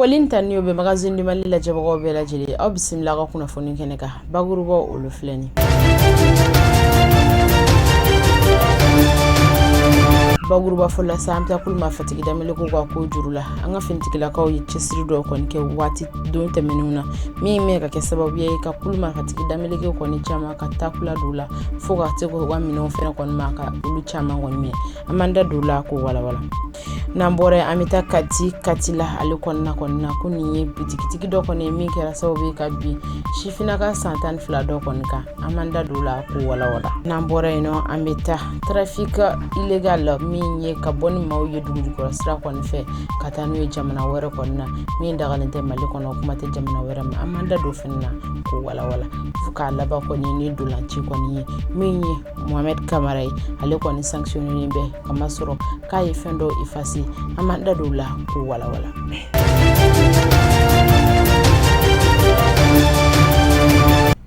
Foli ni tanuni bɛ Magazine du Mali lajɛbagaw bɛɛ lajɛlen, aw bisimila ka kunnafoni kɛnɛ kan. Bakurubaw olu filɛ nin. Bakuruba fɔlɔ la sa, an bɛ taa kulu marifatigi damelekew ka ko juru la. An ka finitigilakaw ye cɛsiri dɔw kɔni kɛ waati don tɛmɛnenw na, min bɛ ka kɛ sababu ye ka kulu marifatigi damelekew kɔni caman ka takula don la, fo ka se k'u ka minɛnw fɛnɛ kɔni ma ka olu caman kɔni minɛ. An b'an da don la k'o walawala. N'an bɔra yen, an bɛ taa Kati, Katila ale kɔnɔna kɔni na, ko nin ye bitigitigi dɔ kɔni ye min kɛra sababu ye ka bin sifinnaka san 12 dɔ kɔni kan. An b'an da don la k'o walawala. N'an bɔra yen nɔ, an bɛ taa trafic illégal, min ye ka bɔ ni maaw ye dugujukɔrɔ sira kɔni fɛ ka taa n'u ye jamana wɛrɛ kɔni na, min dagalen tɛ Mali kɔnɔ, kuma tɛ jamana wɛrɛ ma. An b'an da don fana na k'o walawala, fo k'a laban kɔni ni dolanci kɔni ye, min ye Mohamed Kamara ye. Ale kɔni sanctionné bɛ kamasɔrɔ k'a ye fɛn dɔw effacer. An b'an da don la k'o walawala.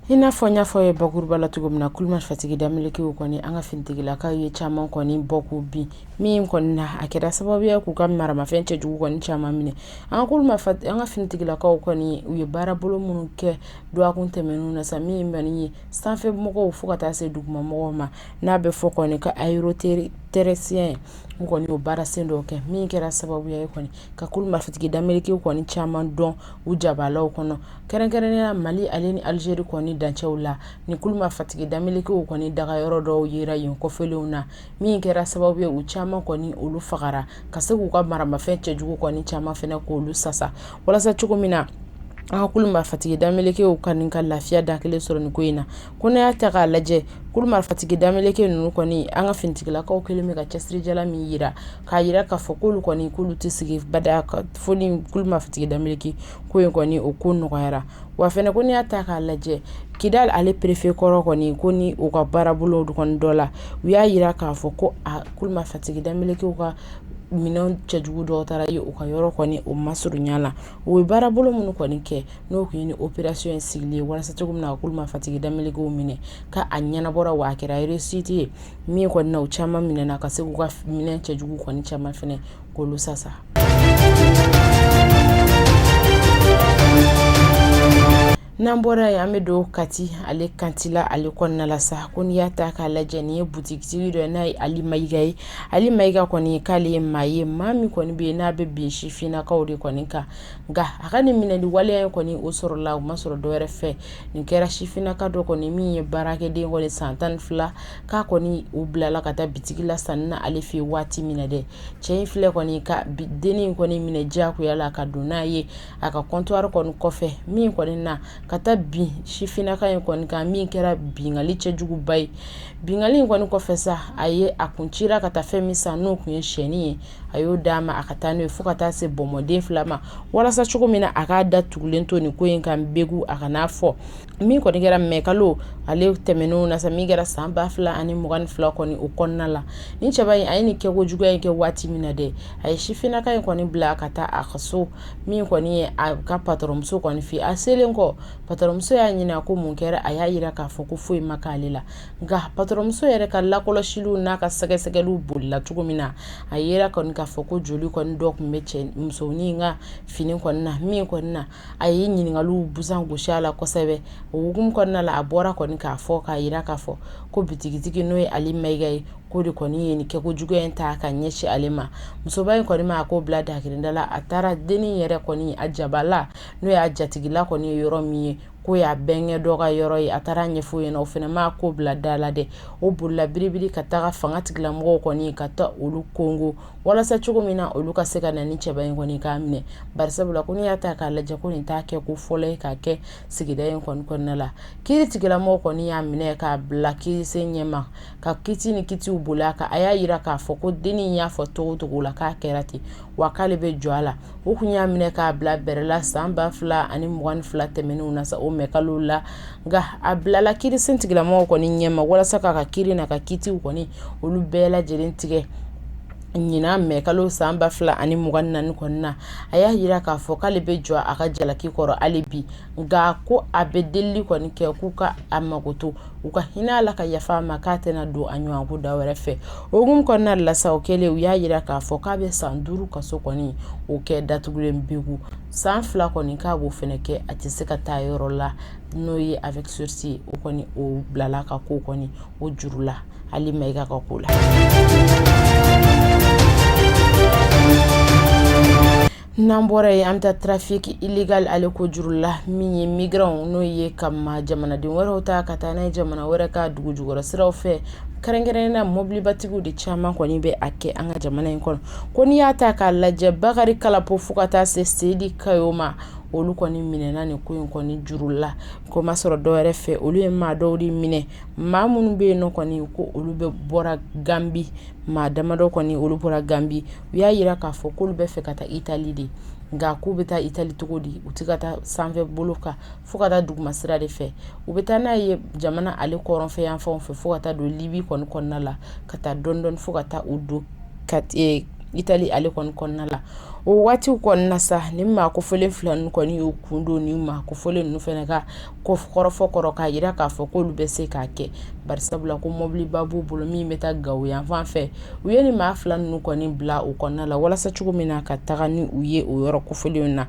I n'a fɔ n y'a fɔ ye bakuruba la cogo min na, kulu marifatigi damelekew kɔni, an ka finitigilakaw ye caman kɔni bɔ k'u bin, min kɔni na a kɛra sababu ye k'u ka maramafɛn cɛjugu kɔni caman minɛ. An an ka finitigilakaw kɔni, u ye baarabolo minnu kɛ dɔgɔkun tɛmɛnenw na sa, min kɔni ye sanfɛ mɔgɔw fo ka taa se duguma mɔgɔw ma, n'a bɛ fɔ kɔni ka aéroterrestre, u kɔni y'o baara sen dɔw kɛ, min kɛra sababu ye kɔni ka kulu marifatigi damelekew kɔni caman dɔn u jabalaw kɔnɔ, kɛrɛnkɛrɛnnenya Mali ale ni Algérie kɔni dancɛw la. Ni kulu marifatigi damelekew kɔni dagayɔrɔ dɔw yera yen kɔfɛlenw na, min kɛra sababu ye u caman kɔni olu fagara, ka se k'u ka maramafɛn cɛjugu kɔni caman fana k'olu sasa, walasa cogo min na an ka kulu marifatigi damelekew ka nin ka lafiya da kelen sɔrɔ nin ko in na. Ko ne y'a ta k'a lajɛ, kulu marifatigi dameleke ninnu kɔni, an ka finitigilakaw kɛlen bɛ ka cɛsirijala min yira, k'a yira k'a fɔ k'olu kɔni k'olu tɛ sigi bada fo ni kulu marifatigi dameleke ko in kɔni o ko nɔgɔyara. Wa fɛnɛ ko n'i y'a ta k'a lajɛ, Kidal ale préfet kɔrɔ kɔni, ko ni u ka baarabolo kɔni dɔ la, u y'a yira k'a fɔ ko a kulu marifatigi damelekew ka minɛn cɛjugu dɔw taara ye u ka yɔrɔ kɔni o masurunya la. U ye baarabolo minnu kɔni kɛ, n'o tun ye ni opération in sigili ye walasa cogo min na ka kulu marifatigi damelekew minɛ, ka a ɲɛnabɔra, wa a kɛra réussite ye, min kɔni na u caman minɛna, ka se k'u ka minɛn cɛjugu kɔni caman fɛnɛ k'olu sasa. N'an bɔra yen, an bɛ don Kati ale Kantila ale kɔnɔna la sa. Ko n'i y'a ta k'a lajɛ, nin ye butigitigi dɔ ye, n'a ye Ali Mayiga ye. Ali Mayiga kɔni, k'ale ye maa ye, maa min kɔni bɛ yen n'a bɛ bin sifinnakaw de kɔni kan. Nka a ka nin minɛli waleya in kɔni, o sɔrɔla, o ma sɔrɔ dɔwɛrɛ fɛ. Nin kɛra sifinnaka dɔ kɔni min ye baarakɛden kɔni san 12, k'a kɔni u bilala ka taa bitigi la sanni na ale fɛ yen waati min na dɛ, cɛ in filɛ kɔni ka dennin in kɔni minɛ diyagoya la ka don n'a ye a ka comptoir kɔni kɔfɛ, min kɔni na ka taa bin sifinnaka in kɔni kan, min kɛra binkanni cɛjuguba ye. Binkanni in kɔni kɔfɛ sa, a ye a kun cira ka taa fɛn min san, n'o tun ye sɛni ye, a y'o d'a ma a ka taa n'o ye, fo ka taa se bɔnbɔnden 2 ma, walasa cogo min na a k'a da tugulen to nin ko in kan begu, a kan'a fɔ. Min kɔni kɛra mɛkalo ale tɛmɛnenw na sa, min kɛra san 2022 kɔni o kɔnɔna la, ni cɛba in a ye nin kɛko juguya in kɛ waati min na dɛ, a ye sifinnaka in kɔni bila ka taa a ka so, min kɔni ye a ka patɔrɔnmuso kɔni fɛ. A selen kɔ, patɔrɔnmuso y'a ɲininka ko mun kɛra. A y'a yira k'a fɔ ko foyi ma k'ale la. Nka patɔrɔnmuso yɛrɛ ka lakɔlɔsiliw n'a ka sɛgɛsɛgɛliw bolila cogo min na, a yera kɔni k'a fɔ ko joli kɔni dɔ tun bɛ cɛ musonin ka fini kɔni na, min kɔni na a ye ɲininkaliw busan gosi a la kosɛbɛ. O hukumu kɔnɔna la, a bɔra kɔni k'a fɔ, k'a yira k'a fɔ ko bitigitigi, n'o ye Ali Mayiga ye, k'o de kɔni ye nin kɛko juguya in ta ka ɲɛsin ale ma. Musoba in kɔni ma a ko bila dakirinda la, a taara dennin yɛrɛ kɔni a jabala, n'o y'a jatigila kɔni ye yɔrɔ min ye, k'o y'a bɛnkɛ dɔ ka yɔrɔ ye. A taara ɲɛfɔ yen, o fana ma ko bila da la dɛ, o bolila biribiri ka taga fanga tigilamɔgɔw kɔni ka taa olu kongo, walasa cogo min na olu ka se ka na ni cɛba in kɔni k'a minɛ. Barisabula ko n'i y'a ta k'a lajɛ, ko nin t'a kɛ ko fɔlɔ ye k'a kɛ sigida in kɔni kɔnɔna la. Kiiri tigilamɔgɔw kɔni y'a minɛ k'a bila kiirisen ɲɛma, ka kiti ni kitiw boli a kan. A y'a yira k'a fɔ ko dennin y'a fɔ cogo cogo la, k'a kɛra ten, wa k'ale bɛ jɔ a la. U kun y'a minɛ k'a bila bɛrɛ la san 2022 tɛmɛnenw na sa, o mɛkalo la. Nka a bilala kiirisen tigilamɔgɔw kɔni ɲɛma walasa k'a ka kiiri n'a ka kitiw kɔni olu bɛɛ lajɛlen tigɛ. Ɲinan mɛ kalo san 2024 kɔnɔna na, a y'a jira k'a fɔ k'ale bɛ jɔ a ka jalaki kɔrɔ hali bi, nka ko a bɛ delili kɔni kɛ k'u ka a makoto, u ka hinɛ a la ka yafa a ma, k'a tɛna don a ɲɔgɔn ko da wɛrɛ fɛ. O hukumu kɔnɔna la sa, o kɛlen, u y'a jira k'a fɔ k'a bɛ san 5 kaso kɔni o kɛ datugulen begu, san 2 kɔni k'a b'o fana kɛ, a tɛ se ka taa yɔrɔ la, n'o ye avec sursis. O kɔni o bilala ka ko kɔni o juru la Ali Mayiga ka ko la. N'an bɔra yen, an bɛ taa trafic illégal ale ko juru la, min ye migrants, n'o ye ka ma jamanaden wɛrɛw ta ka taa n'a ye jamana wɛrɛ ka dugu jukɔrɔ siraw fɛ. Kɛrɛnkɛrɛnnenya mobilibatigiw de caman kɔni bɛ a kɛ an ka jamana in kɔnɔ. Ko n'i y'a ta k'a lajɛ, Bakari Kalapo fo ka taa se Seyidi Kayo ma, olu kɔni minɛna nin ko in kɔni juru la. Ko ma sɔrɔ dɔwɛrɛ fɛ, olu ye maa dɔw de minɛ, maa minnu bɛ yen nɔ kɔni ko olu bɛ bɔra Gambi. Maa damadɔ kɔni, olu bɔra Gambi. U y'a jira k'a fɔ k'olu bɛ fɛ ka taa Itali de, nka k'u bɛ taa Itali cogo di? U tɛ ka taa sanfɛ bolo kan, fo ka taa duguma sira de fɛ. U bɛ taa n'a ye jamana ale kɔrɔnfɛ yanfanw fɛ, fo ka taa don Libi kɔni kɔnɔna la, ka taa dɔɔni dɔɔni fo ka taa u don ka Itali ale kɔni kɔnɔna la. O waatiw kɔnɔna sa, ni maa kofɔlen fila ninnu kɔni y'u kun don ni maa kofɔlen ninnu fana ka kɔrɔfɔ kɔrɔ, k'a jira k'a fɔ k'olu bɛ se k'a kɛ, barisabula ko mɔbiliba b'u bolo min bɛ taa Gawo yanfan fɛ. U ye ni maa fila ninnu kɔni bila o kɔnɔna la walasa cogo min na ka taga ni u ye o yɔrɔ kofɔlenw na.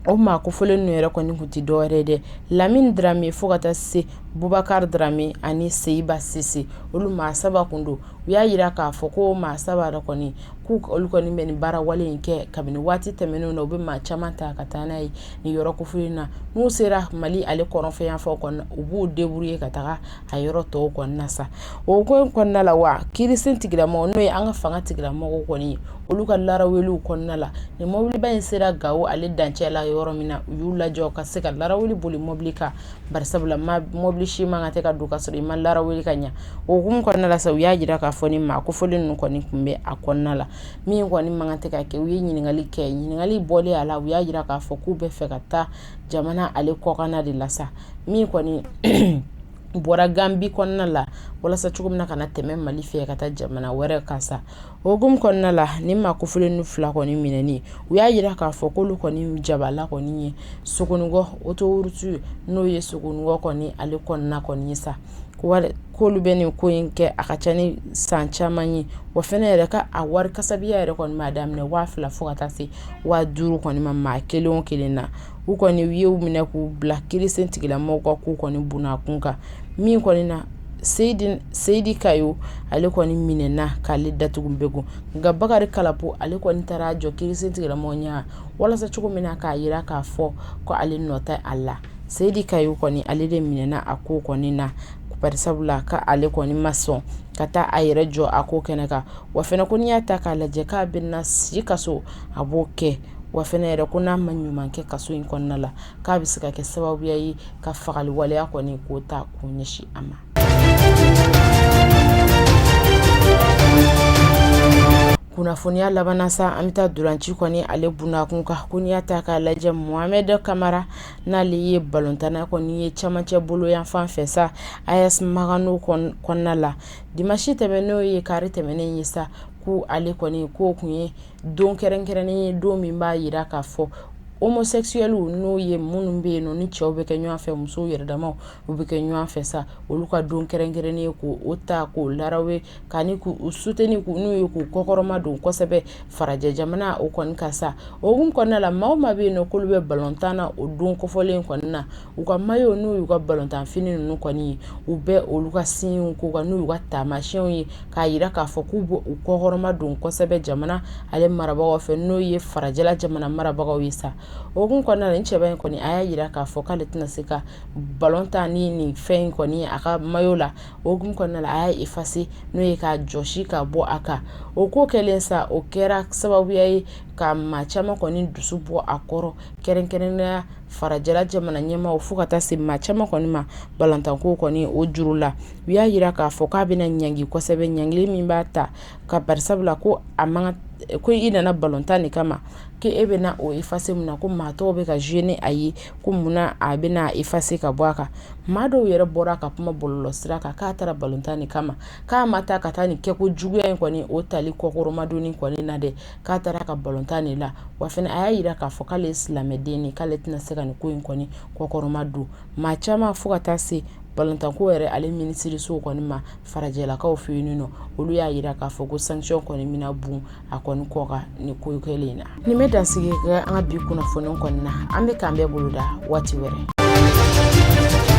O maa kofɔlen ninnu yɛrɛ kɔni tun tɛ dɔwɛrɛ dɛ, Lamini Darame fo ka taa se Bubakari Darame ani Seyiba Sise, olu maa saba kun don. U y'a jira k'a fɔ ko maa saba yɛrɛ kɔni, k'u olu kɔni bɛ nin baara wale in kɛ kabini waati tɛmɛnenw na. U bɛ maa caman ta ka taa n'a ye nin yɔrɔ kofɔlen na. N'u sera Mali ale kɔrɔnfɛ yanfan kɔnɔ, u b'u débrouiller ka taga a yɔrɔ tɔw kɔnɔna sa. O ko in kɔnɔna la wa, kiirisen tigilamɔgɔ, n'o ye an ka fanga tigilamɔgɔw kɔni ye, olu ka laraweliw kɔnɔna la, nin mɔbiliba in sera Gawo ale dancɛ la yɔrɔ min na, u y'u lajɔ ka se ka laraweli boli mɔbili kan, barisabula mɔbili si man kan tɛ ka don ka sɔrɔ i ma laraweli ka ɲɛ. O hukumu kɔnɔna la sa, u y'a jira k'a fɔ ni maa kofɔlen ninnu kɔni tun bɛ a kɔnɔna la, min kɔni man kan tɛ ka kɛ. U ye ɲininkali kɛ. Ɲininkali bɔlen a la, u y'a jira k'a fɔ k'u bɛ fɛ ka taa jamana ale kɔkanna de la sa, min kɔni bɔra Gambi kɔnɔna la, walasa cogo min na ka na tɛmɛ Mali fɛ ka taa jamana wɛrɛ kan sa. O hukumu kɔnɔna la, ni maa kofɔlen ninnu fila kɔni minɛni, u y'a jira k'a fɔ k'olu kɔni jabala kɔni ye Sogonikɔ autoroute, n'o ye Sogonikɔ kɔni ale kɔnɔna kɔni ye sa, k'olu bɛ nin ko in kɛ a ka ca ni san caman ye. Wa fɛnɛ yɛrɛ ka a wari kasabiya yɛrɛ kɔni b'a daminɛ 2000 fo ka taa se 5000 kɔni ma maa kelen o kelen na. U kɔni u y'u minɛ k'u bila kiirisen tigilamɔgɔw ka ko kɔni bunna kun kan. Min kɔni na, Seyidi Kayo, ale kɔni minɛna k'ale datugu begu, nka Bakari Kalapo, ale kɔni taara jɔ kiirisen tigilamɔgɔw ɲɛ walasa cogo min na k'a jira k'a fɔ ko ale nɔ tɛ a la. Seyidi Kayo kɔni, ale de minɛna a ko kɔni na, barisabula ka ale kɔni ma sɔn ka taa a yɛrɛ jɔ a ko kɛnɛ kan. Wa fɛnɛ ko n'i y'a ta k'a lajɛ, k'a bɛna si kaso, a b'o kɛ. Wa fɛnɛ yɛrɛ ko n'a ma ɲuman kɛ kaso in kɔnɔna la, k'a bɛ se ka kɛ sababuya ye ka fagali waleya kɔni k'o ta k'o ɲɛsin a ma. Kunnafoniya laban sa, an bɛ taa ntolanci kɔni ale bunakun kan. Ko n'i y'a ta k'a lajɛ, Mohamed Kamara, n'ale ye balontanna kɔni ye camancɛ bolo yanfan fɛ sa, AS Magano kɔnɔna la, dimanche tɛmɛnen, n'o ye kari tɛmɛnen ye sa, ko ale kɔni k'o tun ye don kɛrɛnkɛrɛnnen ye, don min b'a jira k'a fɔ homosexuels, n'o ye minnu bɛ yen nɔ ni cɛw bɛ kɛ ɲɔgɔn fɛ, musow yɛrɛ damaw u bɛ kɛ ɲɔgɔn fɛ sa, olu ka don kɛrɛnkɛrɛnnen ye k'o ta k'o larawe ka ni k'u soutenir, k'u n'u ye k'u kɔkɔrɔma don kosɛbɛ farajɛ jamana o kɔni ka sa. O hukumu kɔnɔna la, maa o maa bɛ yen nɔ k'olu bɛ balontan na o don kofɔlen kɔni na, u ka maillot, n'u y'u ka balontan fini ninnu kɔni ye, u bɛ olu ka signes k'u kan, n'u y'u ka taamasiyɛnw ye, k'a jira k'a fɔ k'u bɛ u kɔkɔrɔma don kosɛbɛ jamana ale marabagaw fɛ, n'o ye farajɛla jamana marabagaw ye sa. O hukumu kɔnɔna la, nin cɛba in kɔni, a y'a jira k'a fɔ k'ale tɛna se ka balon tan ni nin fɛn in kɔni a ka maillot la. O hukumu kɔnɔna la, a y'a effacer, n'o ye k'a jɔsi ka bɔ a kan. O ko kɛlen sa, o kɛra sababuya ye ka maa caman kɔni dusu bɔ a kɔrɔ, kɛrɛnkɛrɛnnenya farajɛla jamana ɲɛmaaw fo ka taa se maa caman kɔni ma balontanko kɔni o juru la. U y'a jira k'a fɔ k'a bɛna ɲangi kosɛbɛ, ɲangili min b'a ta ka barisabula ko a man ko i nana balontan de kama, k'e bɛna o effacer mun na, ko maa tɔw bɛ ka jouer ni a ye, ko munna a bɛna effacer ka bɔ a kan. Maa dɔw yɛrɛ bɔra ka kuma bɔlɔlɔ sira kan k'a taara balontan de kama, k'a ma taa ka taa nin kɛko juguya in kɔni o tali kɔkɔrɔmadonni kɔni na dɛ, k'a taara ka balontan de la. Wa fana a y'a jira k'a fɔ k'ale ye silamɛden de, k'ale tɛna se ka nin ko in kɔni kɔkɔrɔma don. Maa caman fo ka taa se balontanko yɛrɛ ale minisiriso kɔni ma farajɛlakaw fɛ yen nɔ, olu y'a jira k'a fɔ ko sanction kɔni bɛna bun a kɔni kɔ kan nin ko kɛlen in na. Nin bɛ dansigi kɛ an ka bi kunnafoni kɔni na. An bɛ k'an bɛɛ boloda waati wɛrɛ.